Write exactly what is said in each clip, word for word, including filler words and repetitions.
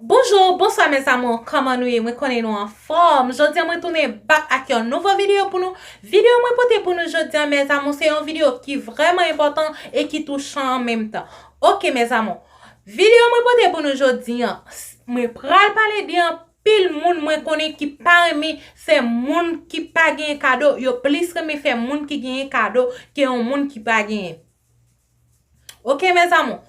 Bonjou, bonswa mes amours, kòman nou ye? Mwen konnen nou anfòm. Jodi a mwen tounen back ak yon nouvo videyo pou nou. Videyo mwen pote pou nou jodi a mes amours, se yon videyo ki vrèman enpòtan e ki touchan an menm tan. Ok mes amours, videyo mwen pote pou nou jodi a, mwen pral pale de anpil moun mwen konnen ki pa renmen fè moun ki pa genyen kado, yo plis renmen fè moun ki genyen kado ke yon moun ki pa genyen. Ok mes amours,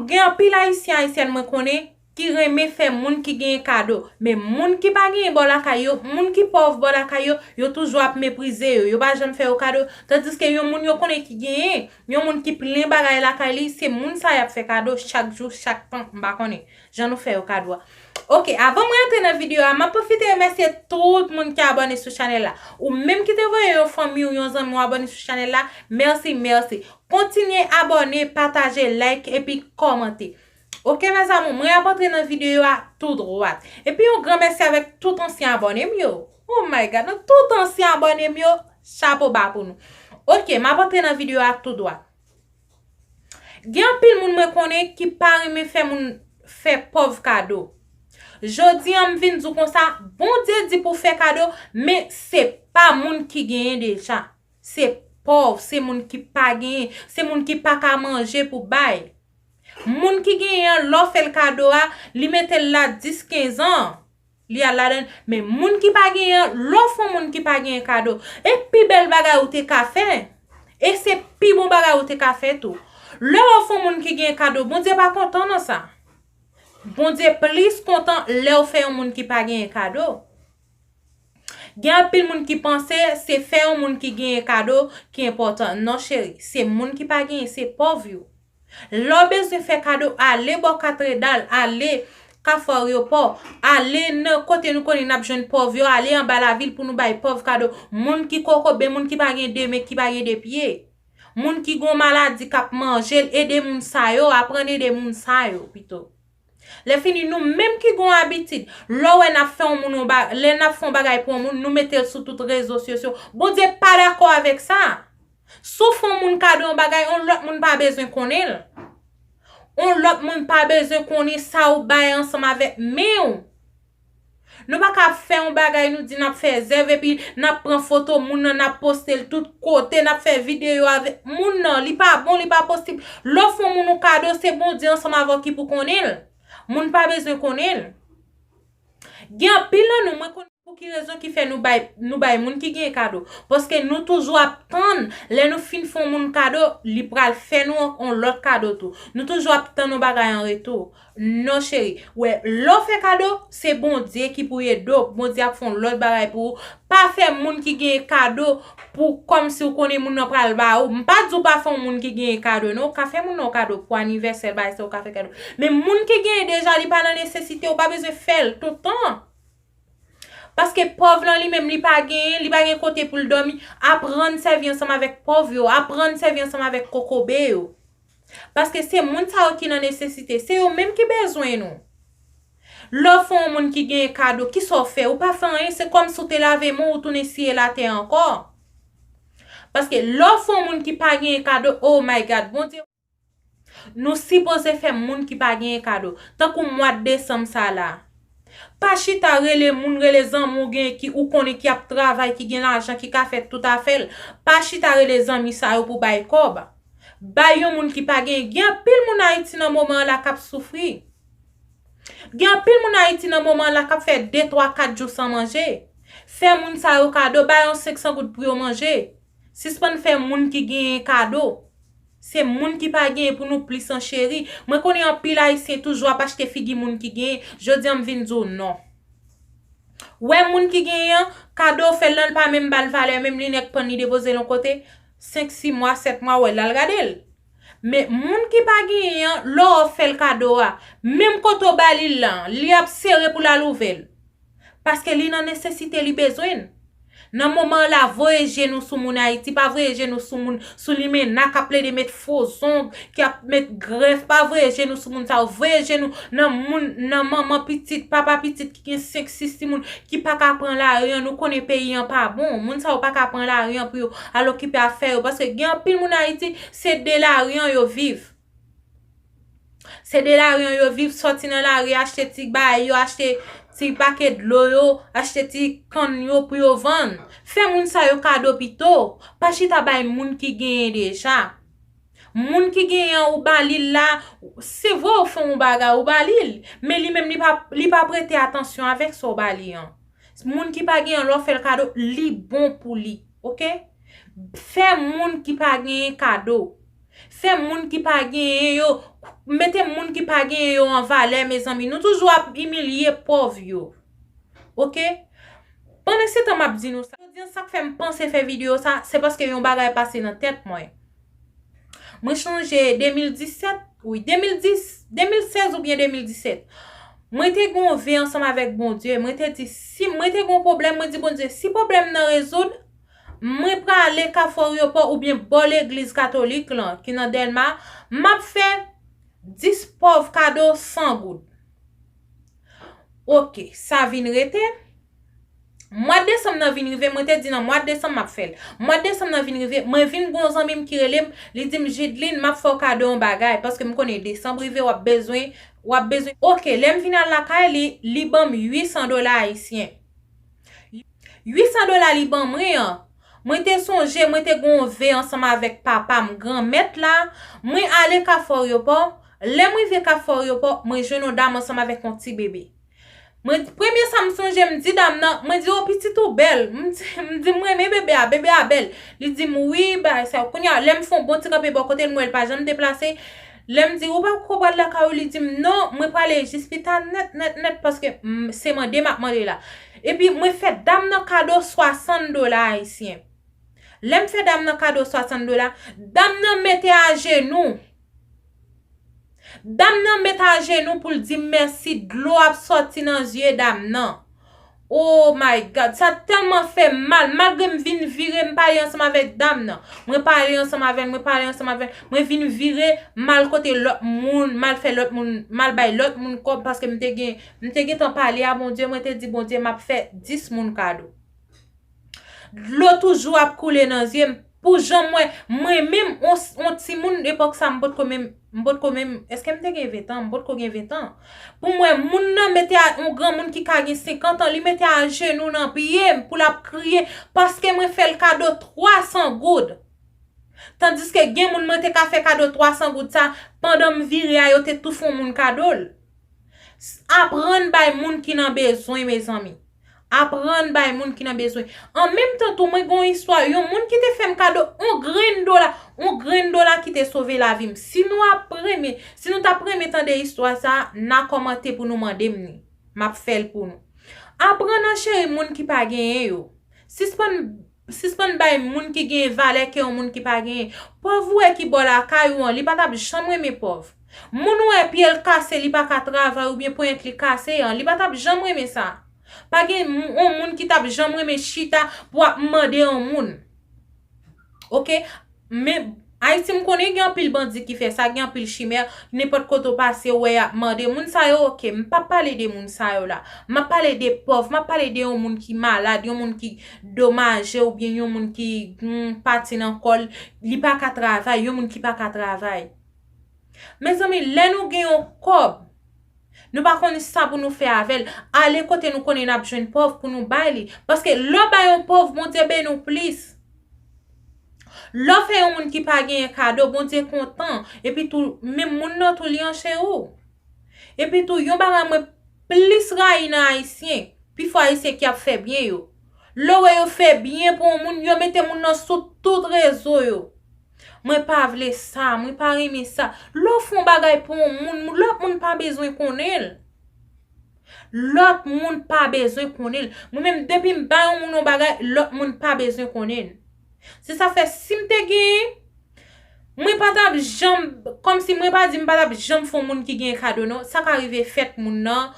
gen anpil ayisyen, ayisyèn mwen konnen ki renmen fè moun ki genyen kado. Men moun ki pa genyen bò lakay yo, moun ki pòv bò lakay yo, yo toujou ap meprize yo, yo pa janm fè yo kado. Tandiske yon moun yo konnen ki genyen, yon moun ki plen bagay lakay li, se moun sa y ap fè kado chak jou, chak tan, m pa konnen jan nou fè yo kado a. Ok, avan mwen antre nan videyo a, m ap pwofite remèsye tout moun ki abòne sou chanèl la. Ou menm ki te voye yon fanmi w, yon zanmi w abòne sou chanèl la, mèsi, mèsi. Kontinye abòne, pataje, like epi kòmante. Ok mes amours, mwen ap antre nan videyo a tou dwat. Epi yon gran mèsi avèk tout ansyen abòne m yo. Oh my God, nan tout ansyen abòne m yo, chapo ba pou nou. Ok, m ap antre nan videyo a tou dwat. Gen anpil moun mwen konnen ki pa renmen fè moun, fè pòv kado. Jodi a m vin di w konsa, Bondye di pou fè kado, men se pa moun ki genyen deja. Se pòv, se moun ki pa genyen, se moun ki pa ka manje pou bay. Moun ki genyen an, lè w fè l kado a, li mete l la dis, kenz an, li al ladan l. Men moun ki pa genyen an, lè w fè yon moun ki pa genyen kado, e pi bèl bagay ou te ka fè, e se pi bon bagay ou te ka fè tou. Lè w fè yon moun ki genyen kado, Bondye pa kontan nan sa. Bondye plis kontan lè w fè yon moun ki pa genyen kado. Gen anpil moun ki panse se fè yon moun ki genyen kado ki enpòtan. Non cheri, se moun ki pa genyen, se pòv yo. Lè w bezwen fè kado, ale bò Katredal, ale Kafou Ayewopò, ale nan kote nou konnen n ap jwenn pòv yo, ale anba lavil pou nou bay pòv kado. Moun ki kokobe, moun ki pa gen de men, ki pa gen de pye. Moun ki gon maladi k ap manje l, ede moun sa yo, aprann ede moun sa yo pito. Lè fini, nou menm ki gon abitid, lè w wè n ap fè yon moun yon ba-, lè n ap fè yon bagay pou yon moun, nou mete l sou tout rezo sosyo. Bondye pa dakò avèk sa. Si w fè yon moun kado yon bagay, yon lòt moun pa bezwen konnen l. Yon lòt moun pa bezwen konnen sa w bay ansanm avèk men w. Nou pa ka ap fè yon bagay, nou di n ap fè zèv, epi n ap pran foto moun nan, n ap poste l tout kote, n ap fè videyo avèk moun nan. Li pa bon, li pa posib. Lè w fè yon moun yon kado, se Bondye ansanm avè w ki pou konnen l. Moun pa bezwen konnen l. Gen anpil nan nou, mwen konnen pou ki rezon ki fè nou bay, nou bay moun ki genyen kado. Paske nou toujou ap tann, lè nou fin fè yon moun kado, li pral fè nou yon lòt kado tou. Nou toujou ap tann yon bagay an retou. Non cheri, wè, lè w fè kado, se Bondye ki pou ede w. Bondye ap fè yon lòt bagay pou ou. Pa fè moun ki genyen kado pou kòmsi w konnen moun nan pral ba ou. M pa di w pa fè yon moun ki genyen kado, non. Ou ka fè moun nan yon kado pou anivèsè l, bagay sa, ou ka fè kado. Men moun ki genyen deja, li pa nan nesesite, ou pa bezwen fè l tout tan. Paske pòv lan li menm, li pa genyen, li pa gen kote pou l dòmi. Aprann sèvi ansanm avèk pòv yo, aprann sèvi ansanm avèk kokobe yo. Paske se moun sa yo ki nan nesesite, se yo menm ki bezwen nou. Lè w fè yon moun ki genyen kado, kisa w fè? Ou pa fè anyen, se kòmsi w te lave men w, ou tounen siye latè ankò. Paske lè w fè yon moun ki pa genyen kado, oh my God, Bondye. Nou sipoze fè moun ki pa genyen kado. Tankou mwa desanm sa la. Pa chita rele moun, rele zanmi w gen ki ou konnen ki ap travay, ki gen lajan, ki ka fè tout afè l. Pa chita rele zanmi sa yo pou bay kòb. Bay yon moun ki pa genyen. Gen anpil moun Ayiti nan moman an la k ap soufri. Gen anpil moun Ayiti nan moman an la k ap fè de, twa, kat jou san manje. Fè moun sa yo kado, bay yon senk san goud pou yo manje. Sispann fè moun ki genyen kado. Se moun ki pa genyen pou nou plis ancheri. Mwen konnen anpil Ayisyen toujou ap achte figi moun ki genyen. Jodi a m vin di w non. Wè moun ki genyen an, kado w fè l lan, l pa menm ba l valè, menm li nèk pann li depoze l yon kote, senk, sis mwa, sèt mwa, wè l al gade l. Men moun ki pa genyen an, lè w fè l kado a, menm kote w ba li l lan, li ap sere pou l al ouvè l. Paske li nan nesesite, li bezwen l. Nan moman an la, voye je nou sou moun Ayiti, pa voye je nou sou moun, sou limena k ap plede met fo zong, ki ap met grèf, pa voye je nou sou moun sa yo, voye je nou nan moun, nan manman pitit, papa pitit ki gen senk, sis timoun, ki pa ka pran lari an, nou konnen peyi an pa bon, moun sa yo pa ka pran lari an pou yo al okipe afè yo, paske gen anpil moun Ayiti, se de lari an yo viv. Se de lari an yo viv, sòti nan lari, achte ti bagay yo, achte ti pake dlo yo, achte ti kann yo pou yo vann. Fè moun sa yo kado pito. Pa chita bay moun ki genyen deja. Moun ki genyen an ou ba li l la, se vre ou fè yon bagay ou ba li l, men li menm li pa, li pa prete atansyon avèk sa w ba li an. Moun ki pa genyen an, lè w fè l kado, li bon pou li, oke? Fè moun ki pa genyen kado. Fè moun ki pa genyen yo, mete moun ki pa genyen yo an valè, mezanmi. Nou toujou ap imilye pòv yo. Oke? Pandan se tan m ap di nou sa, jodi an, sa k fè m panse fè videyo sa, se paske yon bagay pase nan tèt mwen. Mwen chonje de mil disèt, wi, de mil dis, de mil sèz oubyen de mil disèt. Mwen te gen yon ve ansanm avèk Bondye. Mwen te di, si mwen te gen yon pwoblèm, mwen di Bondye, si pwoblèm nan rezoud, mwen prale Kafou Ayewopò oubyen bò legliz katolik lan, ki nan Dèlma, m ap fè dis pòv kado san goud. Oke, sa vin rete. Mwa desanm nan vin rive, mwen te di nan mwa desanm m ap fè l. Mwa desanm nan vin rive, mwen vin gon zanmi m ki rele m, li di m, Jidlin, m ap fè w kado yon bagay, paske m konnen desanm rive, w ap bezwen, w ap bezwen. Oke, lè m vin al lakay li, li ban m uit san dola ayisyen. Uit san dola li ban mwen an, mwen te sonje, mwen te gon ve ansanm avèk papa m, granmèt la, mwen ale Kafou Ayewopò, lè m rive Kafou Ayewopò, mwen jwenn yon dam ansanm avèk yon ti bebe. Mwen, premye sa m sonje, m di dam nan, mwen di, "O, pitit ou bèl." M di, m di, "M renmen bebe a, bebe a bèl." Li di m, "Wi, bagay sa yo." Kounye a, lè m fè yon bon ti kanpe bò kote l, m wè l pa janm deplase. Lè m di, "Ou pa ko pral lakay ou?" Li di m, "Non, mwen prale jis pita nèt, nèt, nèt, paske, mm, se mande m ap mande la." Epi, mwen fè dam nan kado swasant dola ayisyen. Lè m fè dam nan kado swasant dola, dam nan mete ajenou. Dam nan met ajenou pou l di m mèsi, dlo ap sòti nan zye dam nan. Oh my God, sa tèlman fè m mal. Malgre m vin vire, m pale ansanm avèk dam nan. Mwen pale ansanm avè l, mwen pale ansanm avè l. Mwen vin vire, m al kote lòt moun, m al fè lòt moun, m al bay lòt moun kòb paske m te gen, m te gentan pale a Bondye, mwen te di Bondye m ap fè dis moun kado. Dlo toujou ap koule nan zye m. Pou jan m wè, mwen menm, on, on timoun epòk sa, m potko menm, m potko menm, èske m te gen ven tan? M potko gen ven tan. Pou m wè moun nan mete a, on granmoun ki ka gen senkant an, li mete ajenou nan pye m pou l ap kriye, paske mwen fè l kado twa san goud. Tandiske gen moun mwen te ka fè kado twa san goud sa, pandan m vire a, yo te tou fè on moun kado l. S-, aprann bay moun ki nan bezwen, mezanmi. Aprann bay moun ki nan bezwen. An menm tan tou, mwen gen yon istwa, yon moun ki te fè m kado on grenn dola, on grenn dola ki te sove lavi m. Si nou ap renmen, si nou t ap renmen tande istwa sa, n a kòmante pou nou mande m li. M ap fè l pou nou. Aprann an cheri moun ki pa genyen yo. Sispann, sispann bay moun ki genyen valè ke yon moun ki pa genyen. Pòv ou wè ki bò lakay ou an, li pa t ap janm renmen pòv. Moun ou wè pye l kase, li pa ka travay oubyen ponyèt li kase an, li pa t ap janm renmen sa. Pa gen m-, yon moun ki t ap janm renmen chita pou ap mande yon moun. Oke? Men, Ayiti, m konnen gen anpil bandi ki fè sa, gen anpil chimè, nenpòt kote w pase, w wè y ap mande. Moun sa yo, oke, m p ap pale de moun sa yo la. M ap pale de pòv, m ap pale de yon moun ki malad, yon moun ki domaje oubyen yon moun ki, hmm, pati nan kò l, li pa ka travay, yon moun ki pa ka travay. Mezanmi, lè nou gen yon kòb, nou pa konn sa pou nou fè avè l, ale kote nou konnen n ap jwenn pòv pou nou bay li. Paske lè w bay yon pòv, Bondye beni w plis. Lè w fè yon moun ki pa genyen kado, Bondye kontan. Epi tou, menm moun nan tou, li an cheri w. Epi tou, yon bagay mwen plis rayi nan Ayisyen, pifò Ayisyen ki ap fè byen yo. Lè w wè yo fè byen pou yon moun, yo mete moun nan sou tout rezo yo. Mwen pa vle sa, mwen pa renmen sa. Lè w fè yon bagay pou yon moun, lòt moun pa bezwen konnen l. Lòt moun pa bezwen konnen l. Mwen menm, depi m ba yon moun yon bagay, lòt moun pa bezwen konnen l. Se sa fè, si m te genyen, mwen pa t ap janm, kòmsi mwen pa di m pa t ap janm fè yon moun ki genyen kado, non. Sa ka rive fèt moun nan,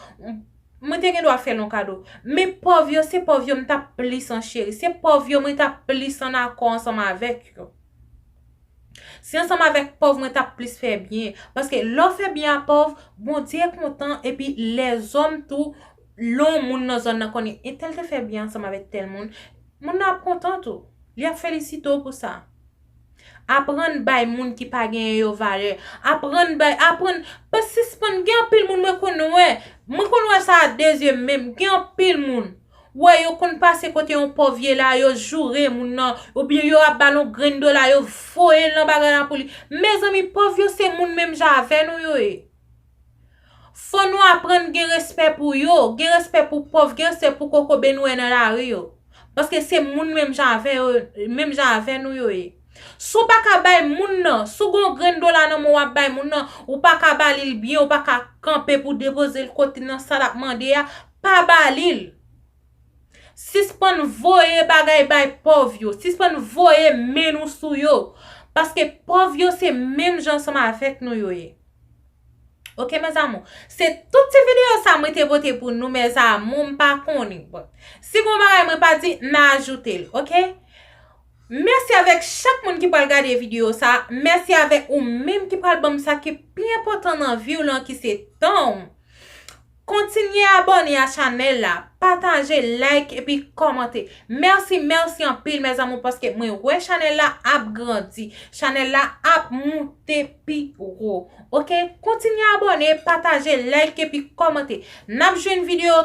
mwen te gen dwa fè l yon kado. Men pòv yo, se pòv yo m t ap plis an cheri. Se pòv yo mwen t ap plis an akò ansanm avèk yo. Se ansanm avèk pòv mwen t ap plis fè byen. Paske lè w fè byen a pòv, Bondye kontan, epi lèzòm tou, lè yon moun nan zòn nan konnen entèl te fè byen ansanm avèk tèl moun, moun nan ap kontan tou. Li ap felisite w pou sa. Aprann bay moun ki pa genyen yo valè. Aprann bay, aprann, pa sispann, gen anpil moun mwen konn wè. Mwen konn wè sa a de zye m menm. Gen anpil moun. Wè, yo konn pase kote yon pòv ye la, yo joure moun nan, oubyen yo ap ba l yon grenn dola, yo voye l nan bagay la pou li. Mezanmi, pòv yo se moun menm jan avè nou yo ye. Fò nou aprann gen respè pou yo, gen respè pou pòv, gen respè pou kokobe nou wè nan lari yo. Paske se moun menm jan avè yo, menm jan avè nou yo ye. Si w pa ka bay moun nan, si w gen yon grenn dola nan men w ap bay moun nan, ou pa ka ba li l byen, ou pa ka kanpe pou depoze l kote nan sa l ap mande a, pa ba li l. Sispann voye bagay bay pòv yo, sispann voye men nou sou yo. Paske pòv yo se menm jan ansanm avèk nou yo ye. Oke, mes amours? Se tout ti videyo sa mwen te pote pou nou, mes amours, m pa konnen. Bon, si gon bagay mwen pa di, m a ajoute l, oke? Mèsi avèk chak moun ki pral gade videyo sa. Mèsi avèk ou menm ki pral ban m sa ki pi enpòtan nan vi w lan, ki se tan w. Kontinye abòne a chanèl la, pataje, like epi kòmante. Mèsi, mèsi anpil, mes amours, paske mwen wè chanèl la ap grandi. Chanèl la ap moute pi wo. Oke? Kontinye abòne, pataje, like epi kòmante. N ap jwenn videyo,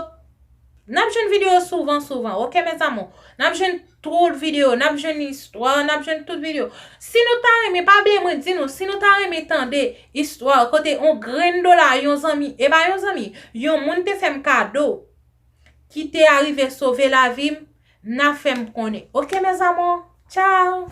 n ap jwenn videyo souvan, souvan. Oke, mes amours? N ap jwenn tout videyo, n ap jwenn istwa, n ap jwenn tout videyo. Si nou ta renmen, pa bliye mwen di nou, si nou ta renmen tande istwa kote yon grenn dola, yon zanmi, e pa yon zanmi, yon moun te fè m kado, ki te arive sove lavi m, n a fè m konnen. Oke, mes amours? Tchao!